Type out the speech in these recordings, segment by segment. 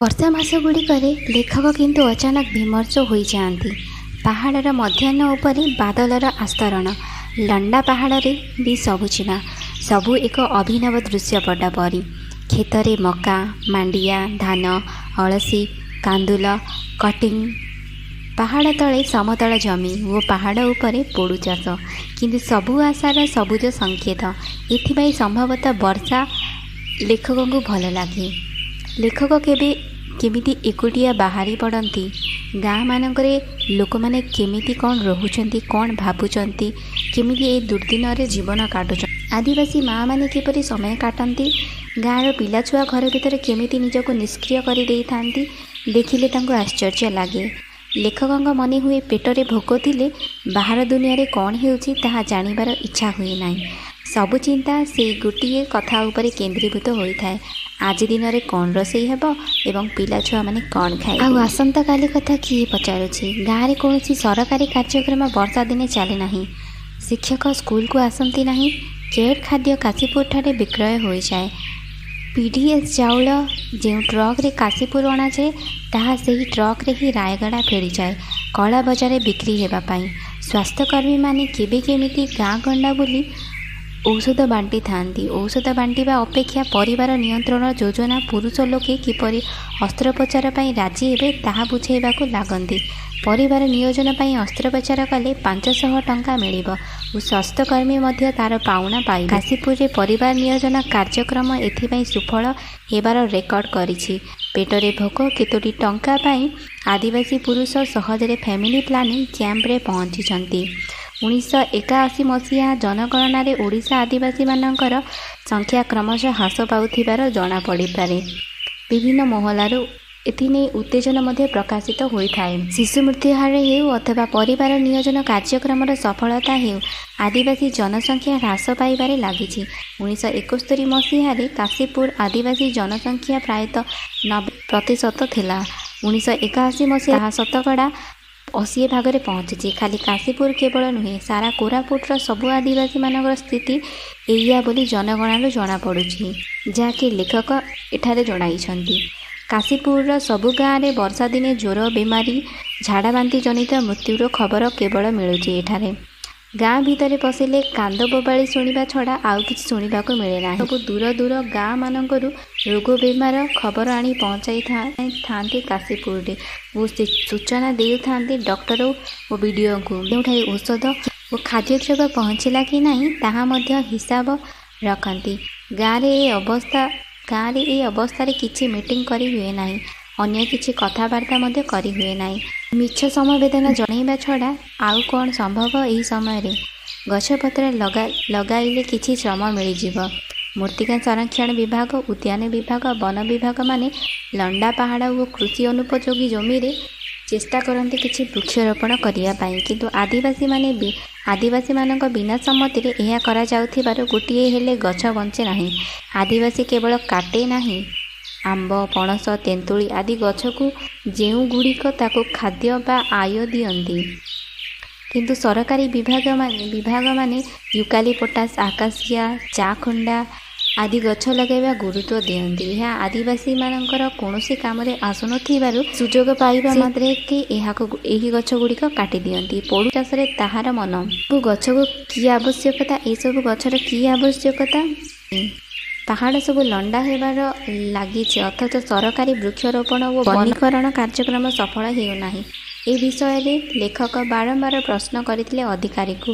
ବର୍ଷା ମାସଗୁଡ଼ିକରେ ଲେଖକ କିନ୍ତୁ ଅଚାନକ ବିମର୍ଷ ହୋଇଯାଆନ୍ତି। ପାହାଡ଼ର ମଧ୍ୟାହ୍ନ ଉପରେ ବାଦଲର ଆସ୍ତରଣ। ଲଣ୍ଡା ପାହାଡ଼ରେ ବି ସବୁଜିମା। ସବୁ ଏକ ଅଭିନବ ଦୃଶ୍ୟପଟ ପରି। କ୍ଷେତରେ ମକା, ମାଣ୍ଡିଆ, ଧାନ, ଅଳସୀ, କାନ୍ଦୁଲ, କଟିଂ। ପାହାଡ଼ ତଳେ ସମତଳ ଜମି ଓ ପାହାଡ଼ ଉପରେ ପୋଡ଼ୁ ଚାଷ। କିନ୍ତୁ ସବୁ ଆଶାର ସବୁଜ ସଂକେତ। ଏଥିପାଇଁ ସମ୍ଭବତଃ ବର୍ଷା ଲେଖକଙ୍କୁ ଭଲ ଲାଗେ। ଲେଖକ କେବେ କେମିତି ଏକୁଟିଆ ବାହାରି ପଡ଼ନ୍ତି। ଗାଁମାନଙ୍କରେ ଲୋକମାନେ କେମିତି କ'ଣ ରହୁଛନ୍ତି, କ'ଣ ଭାବୁଛନ୍ତି, କେମିତି ଏ ଦୁର୍ଦ୍ଦିନରେ ଜୀବନ କାଟୁଛନ୍ତି, ଆଦିବାସୀ ମାଆମାନେ କିପରି ସମୟ କାଟନ୍ତି, ଗାଁର ପିଲାଛୁଆ ଘର ଭିତରେ କେମିତି ନିଜକୁ ନିଷ୍କ୍ରିୟ କରିଦେଇଥାନ୍ତି, ଦେଖିଲେ ତାଙ୍କୁ ଆଶ୍ଚର୍ଯ୍ୟ ଲାଗେ। ଲେଖକଙ୍କ ମନେ ହୁଏ ପେଟରେ ଭୋକ ଥିଲେ ବାହାର ଦୁନିଆରେ କ'ଣ ହେଉଛି ତାହା ଜାଣିବାର ଇଚ୍ଛା ହୁଏ ନାହିଁ। ସବୁ ଚିନ୍ତା ସେଇ ଗୋଟିଏ କଥା ଉପରେ କେନ୍ଦ୍ରୀଭୂତ ହୋଇଥାଏ, ଆଜି ଦିନରେ କ'ଣ ରୋଷେଇ ହେବ ଏବଂ ପିଲାଛୁଆମାନେ କ'ଣ ଖାଇବେ। ଆଉ ଆସନ୍ତାକାଲି କଥା କିଏ ପଚାରୁଛି? ଗାଁରେ କୌଣସି ସରକାରୀ କାର୍ଯ୍ୟକ୍ରମ ବର୍ଷା ଦିନେ ଚାଲେ ନାହିଁ। ଶିକ୍ଷକ ସ୍କୁଲକୁ ଆସନ୍ତି ନାହିଁ। କେଟ୍ ଖାଦ୍ୟ କାଶୀପୁରଠାରେ ବିକ୍ରୟ ହୋଇଯାଏ। ପି.ଡି.ଏସ୍. ଚାଉଳ ଯେଉଁ ଟ୍ରକରେ କାଶୀପୁର ଅଣାଯାଏ, ତାହା ସେହି ଟ୍ରକରେ ହିଁ ରାୟଗଡ଼ା ଫେରିଯାଏ କଳାବଜାରରେ ବିକ୍ରି ହେବା ପାଇଁ। ସ୍ୱାସ୍ଥ୍ୟକର୍ମୀମାନେ କେବେ କେମିତି ଗାଁ ଗଣ୍ଡା ବୁଲି ଔଷଧ ବାଣ୍ଟିଥାନ୍ତି। ଔଷଧ ବାଣ୍ଟିବା ଅପେକ୍ଷା ପରିବାର ନିୟନ୍ତ୍ରଣ ଯୋଜନା, ପୁରୁଷ ଲୋକେ କିପରି ଅସ୍ତ୍ରୋପଚାର ପାଇଁ ରାଜି ହେବେ ତାହା ବୁଝାଇବାକୁ ଲାଗନ୍ତି। ପରିବାର ନିୟୋଜନ ପାଇଁ ଅସ୍ତ୍ରୋପଚାର କଲେ 500 ଟଙ୍କା ମିଳିବ ଓ ସ୍ୱାସ୍ଥ୍ୟକର୍ମୀ ମଧ୍ୟ ତା'ର ପାଉଣା ପାଇବେ। କାଶୀପୁରରେ ପରିବାର ନିୟୋଜନ କାର୍ଯ୍ୟକ୍ରମ ଏଥିପାଇଁ ସୁଫଳ ହେବାର ରେକର୍ଡ କରିଛି। ପେଟରେ ଭୋକ, କେତୋଟି ଟଙ୍କା ପାଇଁ ଆଦିବାସୀ ପୁରୁଷ ସହଜରେ ଫ୍ୟାମିଲି ପ୍ଲାନିଂ କ୍ୟାମ୍ପରେ ପହଞ୍ଚୁଛନ୍ତି। 1981 ମସିହା ଜନଗଣନାରେ ଓଡ଼ିଶା ଆଦିବାସୀମାନଙ୍କର ସଂଖ୍ୟା କ୍ରମଶଃ ହ୍ରାସ ପାଉଥିବାର ଜଣାପଡ଼ିପାରେ। ବିଭିନ୍ନ ମହଲରୁ ଏଥିନେଇ ଉତ୍ତେଜନା ମଧ୍ୟ ପ୍ରକାଶିତ ହୋଇଥାଏ। ଶିଶୁ ମୃତ୍ୟୁହାର ହେଉ ଅଥବା ପରିବାର ନିୟୋଜନ କାର୍ଯ୍ୟକ୍ରମର ସଫଳତା ହେଉ, ଆଦିବାସୀ ଜନସଂଖ୍ୟା ହ୍ରାସ ପାଇବାରେ ଲାଗିଛି। 1971 ମସିହାରେ କାଶୀପୁର ଆଦିବାସୀ ଜନସଂଖ୍ୟା ପ୍ରାୟତଃ 90% ଥିଲା। 1981 ମସିହାରେ ତାହା ଶତକଡ଼ା 80 ଭାଗରେ ପହଞ୍ଚିଛି। ଖାଲି କାଶୀପୁର କେବଳ ନୁହେଁ, ସାରା କୋରାପୁଟର ସବୁ ଆଦିବାସୀମାନଙ୍କର ସ୍ଥିତି ଏଇଆ ବୋଲି ଜନଗଣନାରୁ ଜଣାପଡ଼ୁଛି, ଯାହାକି ଲେଖକ ଏଠାରେ ଜଣାଇଛନ୍ତି। କାଶୀପୁରର ସବୁ ଗାଁରେ ବର୍ଷାଦିନେ ଜ୍ୱର, ବେମାରୀ, ଝାଡ଼ାବାନ୍ତି ଜନିତ ମୃତ୍ୟୁର ଖବର କେବଳ ମିଳୁଛି ଏଠାରେ। ଗାଁ ଭିତରେ ପଶିଲେ କାନ୍ଦ ବୋବାଳି ଶୁଣିବା ଛଡ଼ା ଆଉ କିଛି ଶୁଣିବାକୁ ମିଳେ ନାହିଁ। ସବୁ ଦୂର ଦୂର ଗାଁମାନଙ୍କରୁ ରୋଗ ବେମାର ଖବର ଆଣି ପହଞ୍ଚାଇଥାନ୍ତି କାଶୀପୁରରେ ଓ ସୂଚନା ଦେଉଥାନ୍ତି ଡକ୍ଟର ଓ ବିଡ଼ିଓଙ୍କୁ। କେଉଁଠାରେ ଔଷଧ ଓ ଖାଦ୍ୟଦ୍ରବ୍ୟ ପହଞ୍ଚିଲା କି ନାହିଁ ତାହା ମଧ୍ୟ ହିସାବ ରଖନ୍ତି। ଗାଁରେ ଏ ଅବସ୍ଥାରେ କିଛି ମିଟିଂ କରି ହୁଏ ନାହିଁ, ଅନ୍ୟ କିଛି କଥାବାର୍ତ୍ତା ମଧ୍ୟ କରିହୁଏ ନାହିଁ। ମିଛ ସମବେଦନା ଜଣାଇବା ଛଡ଼ା ଆଉ କ'ଣ ସମ୍ଭବ ଏହି ସମୟରେ? ଗଛପତ୍ର ଲଗାଇଲେ କିଛି ଶ୍ରମ ମିଳିଯିବ। ମୃତ୍ତିକା ସଂରକ୍ଷଣ ବିଭାଗ, ଉଦ୍ୟାନ ବିଭାଗ, ବନ ବିଭାଗମାନେ ଲଣ୍ଡା ପାହାଡ଼ ଓ କୃଷି ଅନୁପଯୋଗୀ ଜମିରେ ଚେଷ୍ଟା କରନ୍ତି କିଛି ବୃକ୍ଷରୋପଣ କରିବା ପାଇଁ। କିନ୍ତୁ ଆଦିବାସୀମାନଙ୍କ ବିନା ସମ୍ମତିରେ ଏହା କରାଯାଉଥିବାରୁ ଗୋଟିଏ ହେଲେ ଗଛ ବଞ୍ଚେ ନାହିଁ। ଆଦିବାସୀ କେବଳ କାଟେ ନାହିଁ ଆମ୍ବ, ପଣସ, ତେନ୍ତୁଳି ଆଦି ଗଛକୁ, ଯେଉଁଗୁଡ଼ିକ ତାକୁ ଖାଦ୍ୟ ବା ଆୟ ଦିଅନ୍ତି। କିନ୍ତୁ ସରକାରୀ ବିଭାଗମାନେ ୟୁକାଲିପଟାସ୍, ଆକାଶିଆ, ଚାଖୁଣ୍ଡା ଆଦି ଗଛ ଲଗାଇବା ଗୁରୁତ୍ୱ ଦିଅନ୍ତି। ଏହା ଆଦିବାସୀମାନଙ୍କର କୌଣସି କାମରେ ଆସୁନଥିବାରୁ ସୁଯୋଗ ପାଇବା ମାତ୍ରକେ ଏହି ଗଛଗୁଡ଼ିକ କାଟିଦିଅନ୍ତି। ପୋଡ଼ୁ ଚାଷରେ ତାହାର ମନ। ଗଛକୁ କି ଆବଶ୍ୟକତା? ଏସବୁ ଗଛର କି ଆବଶ୍ୟକତା? ପାହାଡ଼ ସବୁ ଲଣ୍ଡା ହେବାର ଲାଗିଛି, ଅଥଚ ସରକାରୀ ବୃକ୍ଷରୋପଣ ଓ ବନୀକରଣ କାର୍ଯ୍ୟକ୍ରମ ସଫଳ ହେଉନାହିଁ। ଏ ବିଷୟରେ ଲେଖକ ବାରମ୍ବାର ପ୍ରଶ୍ନ କରିଥିଲେ ଅଧିକାରୀଙ୍କୁ।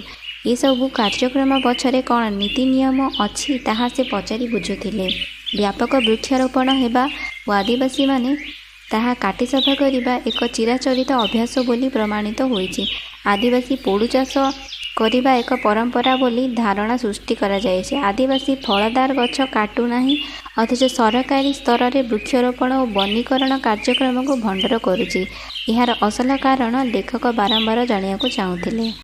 ଏସବୁ କାର୍ଯ୍ୟକ୍ରମ ପଛରେ କ'ଣ ନୀତି ନିୟମ ଅଛି ତାହା ସେ ପଚାରି ବୁଝୁଥିଲେ। ବ୍ୟାପକ ବୃକ୍ଷରୋପଣ ହେବା ଓ ଆଦିବାସୀମାନେ ତାହା କାଟି ସଫା କରିବା ଏକ ଚିରାଚରିତ ଅଭ୍ୟାସ ବୋଲି ପ୍ରମାଣିତ ହୋଇଛି। ଆଦିବାସୀ ପୋଡ଼ୁ ଚାଷ କରିବା ଏକ ପରମ୍ପରା ବୋଲି ଧାରଣା ସୃଷ୍ଟି କରାଯାଇଛି। ଆଦିବାସୀ ଫଳଦାର ଗଛ କାଟୁନାହିଁ, ଅଥଚ ସରକାରୀ ସ୍ତରରେ ବୃକ୍ଷରୋପଣ ଓ ବନୀକରଣ କାର୍ଯ୍ୟକ୍ରମକୁ ଭଣ୍ଡୁର କରୁଛି। ଏହାର ଅସଲ କାରଣ ଲେଖକ ବାରମ୍ବାର ଜାଣିବାକୁ ଚାହୁଁଥିଲେ।